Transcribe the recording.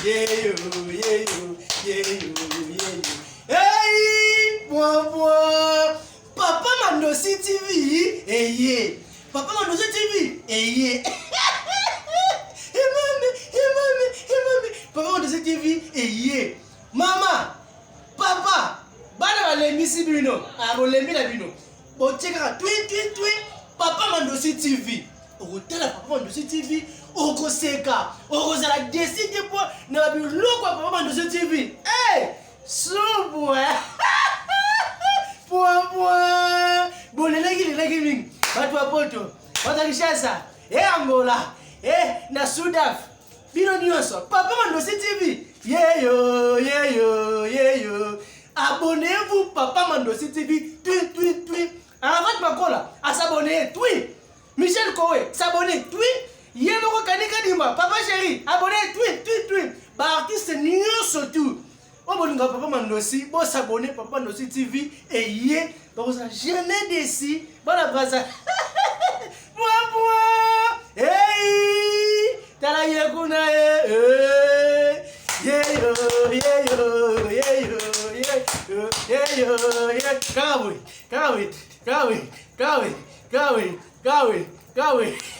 Yeyo, yeyo, yeyo, yeyo. Hey, bwa bwa. Papa Mandosi TV, eye. Papa Mandosi TV, eye. Emame, emame, emame. Papa Mandosi TV, eye. Mama, papa, bana balembisi bino. Ah, bolembi na bino. Botie kaka twi twi twi. Papa Mandosi TV. Okotala Papa Mandosi TV, okoseka, okozala desi te mpo na biloko ya Papa Mandosi TV. Hey! Subu eh? Point point. Bolelaki lelaki mingi. Bato ya Poto, bato ya Kinshasa, e Angola, e na Sudaf. Bino nyonso, Papa Mandosi TV. Yeyo, yeyo, yeyo. Abonnez-vous Papa Mandosi TV. Tui tui tui. Arafat Makola, a s'abonner. Tui. Michel Kowe, s'abonner. Tui. Ye moko Kanika Dimba, Papa Chéri, abonné. Tui tui tui. Ba artiste nyonso tout. Oyo bolingaka Papa Mandosi, bo s'abonner Papa Mandosi TV eye bakozala jamais déçu. Bana Brazza. Bwa bwa. Hey! Tala ye kuna ye. Hey! Yeyo, yeyo, yeyo, yeyo, yeyo, yeyo. Kaka boye, kaka boye, kaka boye, kaka boye, kaka boye, kaka boye, kaka boye.